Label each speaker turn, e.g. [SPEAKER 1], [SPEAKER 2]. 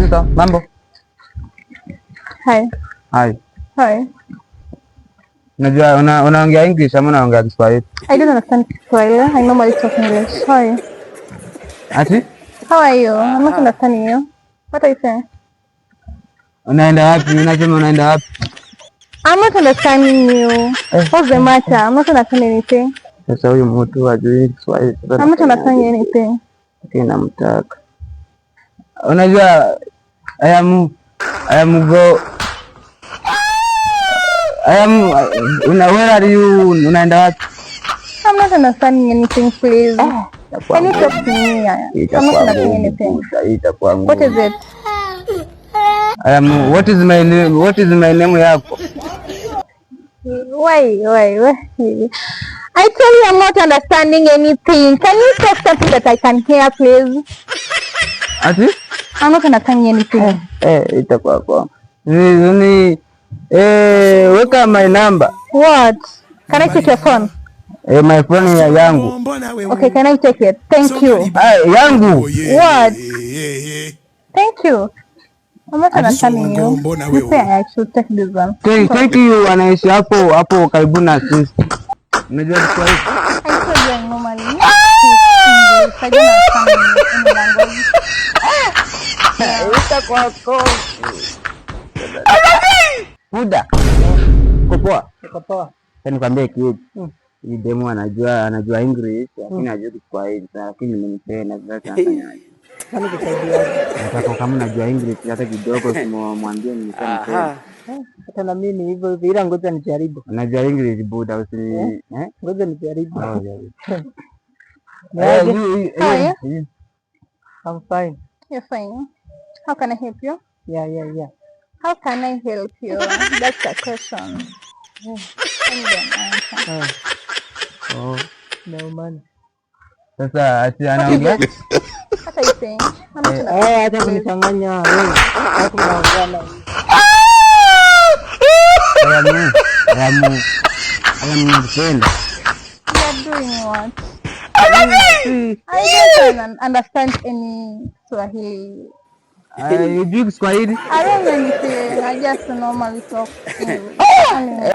[SPEAKER 1] Sasa mambo?
[SPEAKER 2] Hi.
[SPEAKER 1] Hi.
[SPEAKER 2] Hi.
[SPEAKER 1] Unajua unaongea English ama unaongea Kiswahili?
[SPEAKER 2] I don't understand Kiswahili. I normally talk English. Hi.
[SPEAKER 1] Ati?
[SPEAKER 2] How are you? I'm not understanding you. What are you saying?
[SPEAKER 1] Unaenda wapi? Unasema unaenda wapi?
[SPEAKER 2] I'm not understanding you. What's the matter? I'm not understanding anything.
[SPEAKER 1] Sasa huyu mtu hajui Kiswahili. Sasa
[SPEAKER 2] I'm not understanding anything.
[SPEAKER 1] Lakini namtaka. Unajua I am go I am una where are you? Unaenda wapi?
[SPEAKER 2] I'm not understanding anything, please. Can you talk to me? I'm not understanding anything.
[SPEAKER 1] Itakuwa ngumu.
[SPEAKER 2] What is it?
[SPEAKER 1] I am what is my name? What is my name yako?
[SPEAKER 2] Why, why, why? I tell you I'm not understanding anything. Can you talk something that I can hear, please?
[SPEAKER 1] Ati?
[SPEAKER 2] I'm not understanding anything.
[SPEAKER 1] Eh, itakuwa kwa. Ni weka my number.
[SPEAKER 2] What? Can I take your phone?
[SPEAKER 1] Eh, my phone ya yangu.
[SPEAKER 2] Okay, can I take it? Thank you.
[SPEAKER 1] Ah, yangu.
[SPEAKER 2] What? Thank you. I'm not understanding you. You say I should take this one.
[SPEAKER 1] Thank you, anaishi hapo hapo karibu na sisi. Unajua Kiswahili?
[SPEAKER 2] I told you I normally speak English. I don't understand any language.
[SPEAKER 1] Itakuwa kwa. Buda. Uko poa?
[SPEAKER 3] Niko poa.
[SPEAKER 1] Sasa nikwambie kitu. Hii demu anajua English lakini hajui Kiswahili sana, lakini nimenipenda sasa nafanyaje?
[SPEAKER 3] Kwani kusaidiaje?
[SPEAKER 1] Nataka kama unajua English hata kidogo simwambie nimeshampenda.
[SPEAKER 3] Hata na mimi hivyo hivyo, ila ngoja nijaribu.
[SPEAKER 1] Unajua English, buda, usi eh?
[SPEAKER 3] Ngoja nijaribu.
[SPEAKER 1] Oh, jaribu.
[SPEAKER 3] Niaje?
[SPEAKER 2] How are you?
[SPEAKER 3] I'm fine.
[SPEAKER 2] You're fine. How can I help you?
[SPEAKER 3] Yeah.
[SPEAKER 2] How can I help you? That's a question. I need an answer.
[SPEAKER 3] Ah,
[SPEAKER 1] Oh.
[SPEAKER 3] no man.
[SPEAKER 1] Sasa ati anaongea
[SPEAKER 2] What are you saying? I'm not
[SPEAKER 3] Eh, acha kunichanganya wewe. Hapo unaongea na
[SPEAKER 1] I am nakupenda.
[SPEAKER 2] You are doing what? I don't understand any Swahili.
[SPEAKER 1] Hujui Kiswahili?
[SPEAKER 2] I don't know anything. I just normally talk English. Only.